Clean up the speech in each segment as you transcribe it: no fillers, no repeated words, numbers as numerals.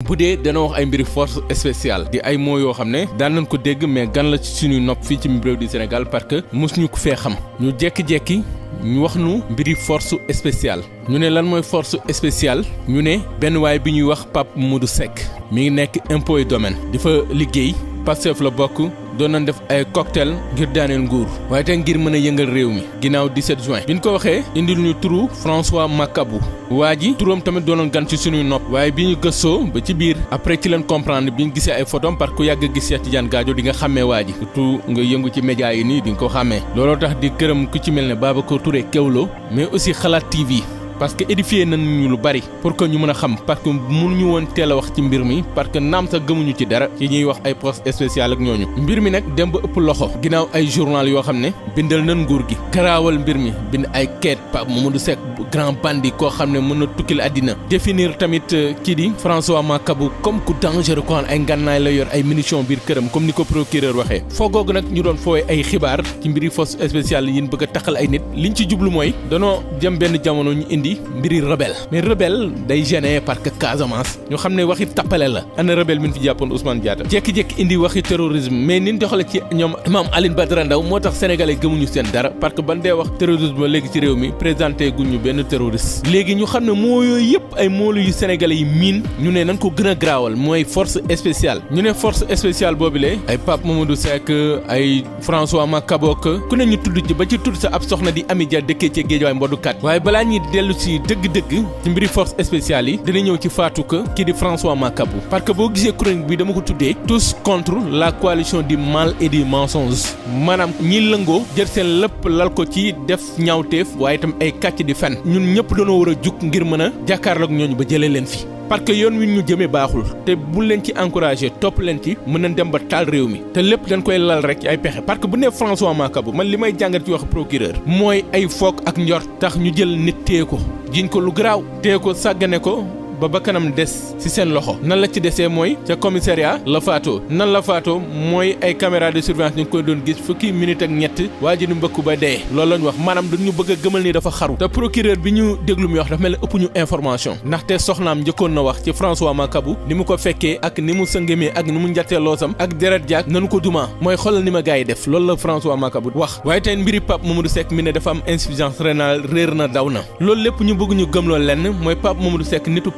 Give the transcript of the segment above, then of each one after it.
bu dee dana wax ay mbiri force spéciale di ay mots yoo xam ne daan nañ ko dégg mais gan la ci suñuy nopp fii ci réew du Sénégal parce que mosuñu ko fee xam ñu jekki-jekki ñu wax nu mbiri force spéciale ñu ne lan mooy force spéciale ñu ne benn waay bi ñuy wax Pape Mamadou Seck mi ngi nekk impôt et domaine di fa liggéey Pastef la bokk doon nañ def ay cocktail ngir daaneel nguur waaye te ngir mën a yëngal réew mi ginnaaw 17 juin bi ñu ko waxee indil ñu turu François Makabu waa ji turam tamit doonoon gan ci suñuy nopp waaye bi ñu gëstoo ba ci biir après ci leen comprendre bi ñu gisee ay photom parce que ku yàgg gis Cheikh Tidiane Gadio di nga xàmmee waa ji surtout nga yëngu ci média yi nii di nga ko xàmmee looloo tax di këram ku ci mel ne Babacar Touré Kewlo mais aussi Xalaat TV parce que édifié nañ ñu lu bari pour que ñu mën a xam parce que mënuñu woon teel a wax ci mbir mi parce que naam sax gëmuñu ci dara ci ñuy wax ay poste spécial ak ñooñu mbir mi nag dem ba ëpp loxo ginnaaw ay journal yoo xam ne bindal nañ nguur gi garaawal mbir mi bind ay quête Pape Mamadou Seck grand bandit koo xam ne mën na tukkil àddina définir tamit kii di François Makabu comme ku dangereux ko ay ngànnaay la yor ay munitions biir këram comme ni ko procureur waxee foo googu nag ñu doon foowee ay xibaar ci mbiri force spéciale yi ñu bëgg a taxal ay nit liñ ci jublu mooy danoo jëm benn jamono ñu indi mbiri rebelle mais rebelle day gêné parce que Casamance ñu xam ne waxi tappale la ana rebelle min fi jàppoon Ousmane Diatta jékki-jékki indi waxi terrorisme mais nin doxale ci ñoom Imam Alioune Badara Ndao moo tax sénégalais gëmuñu seen dara parce que ban dee wax terrorisme ba léegi ci réew mi présenté guñu benn terroriste léegi ñu xam ne moo yooyu yëpp ay moolu yu sénégalais yi miin ñu ne nañ ko gën a graawal mooy force spéciale ñu ne force spéciale boobule ay Pape Mamadou Seck ay François Makabok ku ne ñu tudd ci ba ci tudd sa ab soxna di Ami Dia dëkkee ci Guédiawaye mboddukat waaye balaa ñuy dellu si dëgg-dëgg ci mbiri force spéciale yi dina ñëw ci faatu ka kii di François Makabu parce que boo gisee chronique bi dama ko tuddee tous contre la coalition du mal et du mensonge maanaam ñi lëngoo jël seen lépp lal ko ci def ñaawteef waaye itam ay kàcc di fen ñun ñëpp dañoo war a jug ngir mën a jàkkaarloog ñooñu ba jëlee leen fi parce que yoon wi ñu jëmee baaxul te bu leen ci encouragé topp leen ci mën nañ dem ba taal réew mi te lépp dañ koy lal rek ci ay pexe parce que bu nee François Makabu man li may jàngat ci wax procureur mooy ay foog ak njort tax ñu jël nit téye ko jiñ ko lu garaaw téye ko sàggane ko ba bakkanam des ci seen loxo nan la ci desee mooy ca commissariat la faatoo nan la faatoo mooy ay caméra de surveillance ñu ngi koy doon gis fukki minute ak ñett waa ji ni mbëkku ba dee loolu lañ wax maanaam dañu bëgg a gëmal ni dafa xaru te procureur bi ñu déglu mi wax dafa mel ne ëpp ñu information ndaxte soxnaam njëkkoon na wax ci François Makabu ni mu ko fekkee ak ni mu sëngëmee ak ni mu njattee loosam ak deret jaak nanu ko duma mooy xoolal ni ma gars yi def loolu la François Makabu wax waaye tey mbiri Pape Mamadou Seck mi ne dafa am insuffisance rénale réer na daw na loolu lépp ñu bëgg ñu gëmloo lenn mooy Pape Mamadou Seck nitu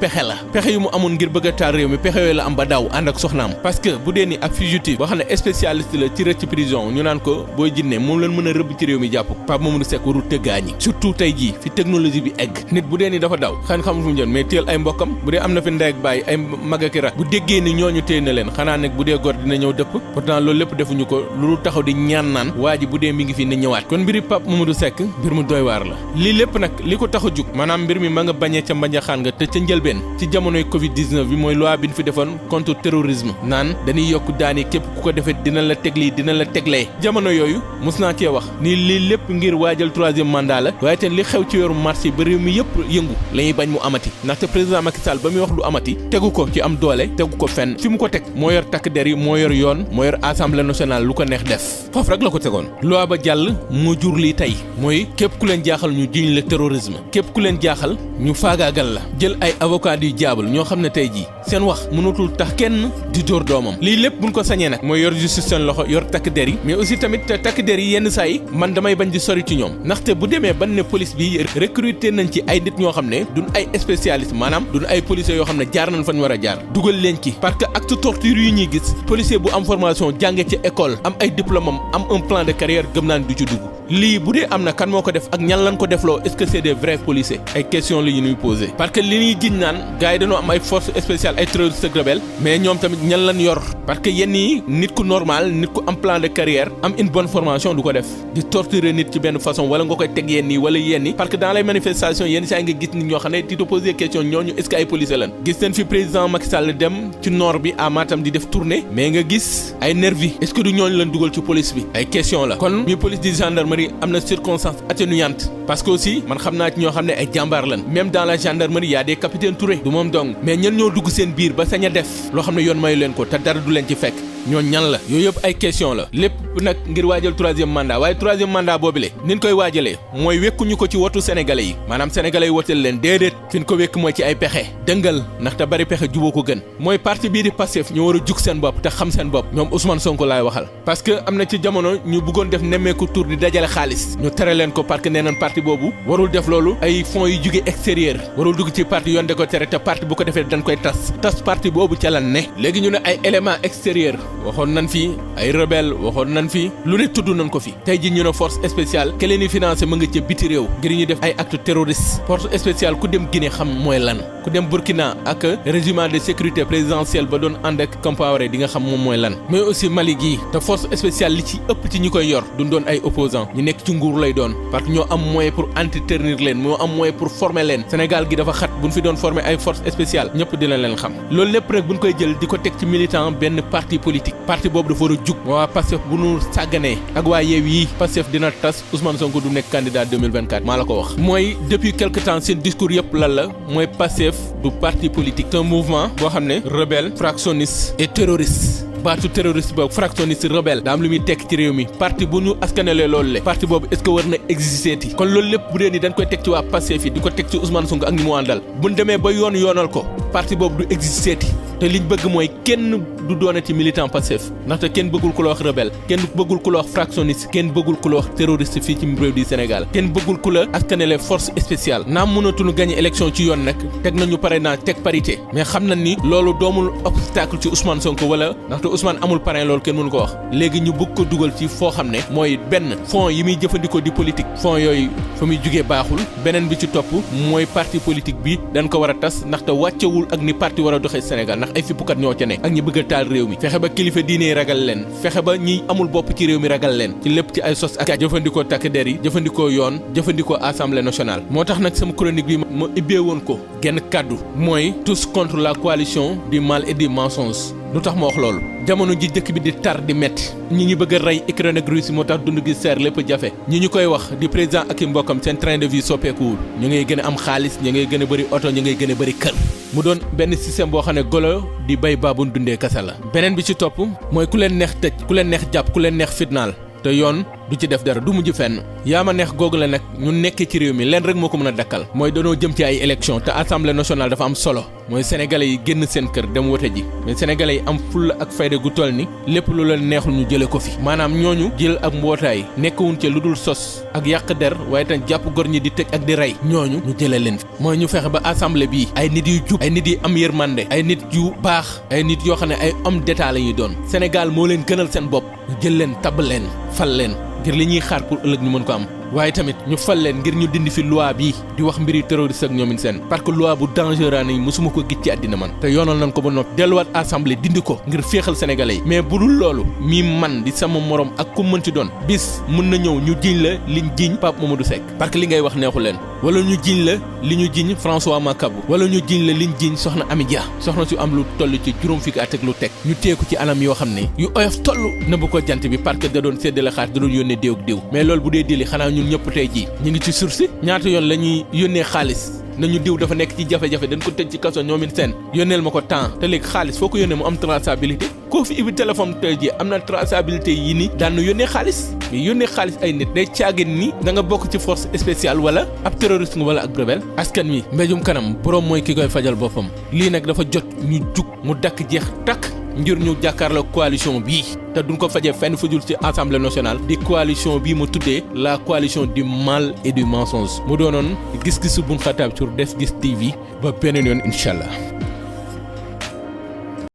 pexe yu mu amoon ngir bëgg a taal réew mi pexe yooyu la am ba daw ànd ak soxnaam parce que bu dee ni ab fugitif boo xam ne spécialiste la ci rëcc prison ñu naan ko booy jinne moom leen mën a rëbb ci réew mi jàpp Pape Mamadou Seck warul tëggaañi surtout tey jii fi technologie bi egg nit bu dee ni dafa daw xan xamul fu mu jëm mais téel ay mbokkam bu dee am na fi ndey ak bàyyi ay mag ak rak bu déggee ni ñooñu téye na leen xanaa nag bu dee gor dina ñëw dëpp pourtant loolu lépp defuñu ko lu taxaw di ñaan naan waa ji bu dee mi ngi fi na ñëwaat kon mbiri Pape Mamadou Seck mbir mu doy waar la lii lépp nag li ko tax a jug maanaam mbir mi ma nga bañee ca mbañaxaan nga te ca njëlbeen ci jamonoy Covid-19 bi mooy loi bi ñu fi defoon contre terrorisme naan dañuy yokk daani képp ku ko defee dina la teg lii dina la teglee jamono yooyu mos naa cee wax ni lii lépp ngir waajal troisième mandat la waaye te li xew ci yoru marché ba réew mi yëpp yëngu la ñuy bañ mu amati ndaxte président Macky Sall ba muy wax lu amati tegu ko ci am doole tegu ko fenn fi mu ko teg moo yor takk der yi moo yor yoon moo yor assemblée nationale lu ko neex def foofu rek la ko tegoon loi ba jàll moo jur lii tey mooy képp ku leen jaaxal ñu jiñ la terrorisme képp ku leen jaaxal ñu faagaagal la jël ay avocat yu jaabal ñoo xam ne tey jii seen wax mënatul tax kenn di dóor doomam lii lépp buñ ko sañee nag mooy yor justice seen loxo yor takk der yi mais aussi tamit takk der yi yenn saa yi man damay bañ di sori ci ñoom ndaxte bu demee ban ne police bi recruter nañ ci ay nit ñoo xam ne duñ ay spécialiste maanaam duñ ay policiers yoo xam ne jaar nañ fañ war a jaar dugal leen ci parce que acte torture yu ñuy gis policier bu am formation jànge ci école am ay diplôme am un plan de carrière gëm naa ne du ci dugg lii bu dee am na kan moo ko def ak ñan lañ ko defloo est-ce que c'est des vrais policiers ay questions la yu ñuy poser parce que li ñuy jiñ naan gars yi dañoo am ay forces spéciales ay terroristes ak rebelles mais ñoom tamit ñan lañ yor parce que yenn yi nit ku normal nit ku am plan de carrière am une bonne formation du ko def di torturer nit ci benn façon wala nga koy teg yenn yi wala yenn yi parce que dans les manifestations yenn saa nga gis nit ñoo xam ne di te poser question ñooñu est-ce que ay policiers lañ gis nañ fi président Macky Sall dem ci nord bi à Matam di def tournée mais nga gis ay nervi est-ce que du ñooñu lañ dugal ci police bi ay question la kon mi police di gendarmerie gendarmerie am na circonstance atténuante parce que aussi man xam naa ci ñoo xam ne ay jàmbaar lan même dans la gendarmerie y a des capitaines Touré du moom dong mais ñan ñoo dugg seen biir ba sañ a def loo xam ne yoon mayu leen ko te dara du leen ci fekk ñoo ñan la yooyu yëpp ay question la lépp nag ngir waajal 3e mandat waaye 3e mandat boobule ni ñu koy waajalee mooy wekkuñu ko ci wotu sénégalais yi maanaam sénégalais yi wotal leen déedéet fi ñu ko wekk mooy ci ay pexe dëngal ndaxte bari pexe juboo ko gën mooy parti bii di Pastef ñu war a jug seen bopp te xam seen bopp ñoom Ousmane Sonko laay waxal parce que am na ci jamono ñu bëggoon def nemmeeku tour di dajale xaalis ñu tere leen ko parce que nee nañ parti boobu warul def loolu ay fonds yu jóge extérieur warul dugg ci parti yoon de ko tere te parti bu ko defee dañ koy tas parti boobu ca lan ne léegi ñu ne ay éléments extérieurs waxoon nañ fi ay rebelle waxoon nañ fi lu ne tudd nañ ko fi tey ji ñu ne force spéciale ke leen di financé mën nga ca biti réew ngir ñu def ay acte terroriste force spéciale ku dem Guinée xam mooy lan ku dem Burkina ak régiment de sécurité présidentielle ba doon ànd ak Compaoré di nga xam moom mooy lan mais aussi Mali gii te force spéciale li ci ëpp ci ñi koy yor duñ doon ay opposants ñu nekk ci nguur lay doon parce que ñoo am moyen pour antiternir leen ñoo am moyen pour former leen Sénégal gi dafa xat buñ fi doon former ay force spéciale ñëpp dina leen xam loolu lépp nag buñ koy jël di ko teg ci militant benn parti politique parti boobu dafa war a jug waa Pastef bu nu sàgganee ak waa Yewwi yi Pastef dina tas Ousmane Sonko du nekk candidat 2024 maa la ko wax mooy depuis quelque temps seen discours yëpp lan la mooy Pastef du parti politique c'est un mouvement boo xam ne rebelle fractionniste et terroriste baatu terroriste boobu fractionniste rebelle daa am lu muy tekk ci réew mi parti bu ñu askanalee loolu le parti boobu est-ce que war na exister ti kon loolu lépp bu dee ni dañ koy teg ci waa Pastef yi di ko teg ci Ousmane Sonko ak ñi mu àndal buñ demee ba yoonal ko parti boobu du exister ti te liñ bëgg mooy kenn du doonati militant Pastef ndaxte kenn bëggul ku la wax rebelle kenn bëggul ku la wax fractionniste kenn bëggul ku la wax terroriste fii ci réew di Sénégal kenn bëggul ku la askanale force spéciale naam mënatuñu gagner élection ci yoon nag teg nañu parrainage teg parité mais xam nañ ni loolu doomul obstacle ci Ousmane Sonko wala ndaxte Ousmane amul parrain loolu kenn mënu ko wax léegi ñu bëgg ko dugal ci foo xam ne mooy benn fonds yi muy jëfandikoo di politique fonds yooyu fa muy jugee baaxul beneen bi ci topp mooy parti politique bi dañ ko war a tas ndaxte wàccewul ak ni parti war a doxee Sénégal ndax ay fippukat ñoo ca ne ak ñi bëgg a taal réew mi fexe ba kilifa diine yi ragal leen fexe ba ñi amul bopp ci réew mi ragal leen ci lépp ci ay sos ak jëfandikoo takk der yi jëfandikoo yoon jëfandikoo assemblée nationale moo tax nag sama chronique bi ma ibbee woon ko genn kàddu mooy tous contre la coalition du mal et du mensonge lu tax ma wax loolu jamono ji dëkk bi di tar di metti ñi ñu bëgg a rey Ukraine ak Russie moo tax dund gi seer lépp jafe ñi ñu koy wax di président ak i mbokkam seen train de vie soppeekuwul ñu ngay gën a am xaalis ñu ngay gën a bëri oto ñu ngay gën a bëri kër mu doon benn système boo xam ne golo di bay baabun dundee kasa la beneen bi ci topp mooy ku leen neex tëj ku leen neex jàpp ku leen neex fitnaal te yoon du ci def dara du mujj fenn yaa ma neex googu la nag ñu nekkee ci réew mi leen rek moo ko mën a dakkal mooy danoo jëm ci ay élection te assemblée nationale dafa am solo mooy sénégalais yi génn seen kër dem wote ji mais sénégalais yi am fulla ak fayda gu toll ni lépp lu leen neexul ñu jële ko fi maanaam ñooñu jël ak mbootaay nekkawuñ ca lu dul sos ak yàq der waaye tam jàpp gor ñi di tëj ak di rey ñooñu ñu jële leen fi mooy ñu fexe ba assemblée bii ay nit yu jub ay nit yu am yërmande ay nit yu baax ay nit yoo xam ne ay homme d'état la ñuy doon Sénégal moo leen gënal seen bopp ñu jël leen tabb leen fal leen ngir li ñuy xaar pour ëllëg ñu mën ko am waaye tamit ñu fal leen ngir ñu dindi fi loi bii di wax mbiri terroriste ak ñoomin seen parce que loi bu dangereux ni mosuma ko gis ci àddina man te yoonal nañ ko ba noppi delluwaat assemblée dindi ko ngir féexal sénégalais yi mais bu dul loolu mii man di sama morom ak ku mën ci doon bis mën na ñëw ñu jiñ la liñ jiñ Pape Mamadou Seck parce que li ngay wax neexu leen wala ñu jiñ la li ñu jiñ François Makabu wala ñu jiñ la liñ jiñ soxna Ami Dia soxna su am lu toll ci juróom fukki at ak lu teg ñu teeku ci anam yoo xam ne yu oyof toll nëbb ko jant bi parce que da doon séddale xaar da doon yónnee déew ak déew mais loolu bu dee dili xanaa ñun ñëpp tey ji ñu ngi ci sursis ñaata yoon la ñuy yónnee xaalis nañu diw dafa nekk ci jafe-jafe dañ ko tëj ci kaso ñoomin seen yónneel ma ko temps te léegi xaalis foo ko yónnee mu am traçabilité koo fi ibi téléphone tey ji am na traçabilité yi ni daan na yónnee xaalis mais yónnee xaalis ay nit day caagin ni da nga bokk ci force spéciale wala ab terroriste nga wala ak rebelle askan wi mbéjum kanam borom mooy ki koy fajal boppam lii nag dafa jot ñu jug mu dakk jeex takk ngir ñu jàkkaarloo coalition bii te duñ ko fajee fenn fujul ci assemblée nationale di coalition bii mu tuddee la coalition du mal et du mensonge mu doonoon gis-gisu Boun Khatab sur Def Gis TV ba beneen yoon incha allah.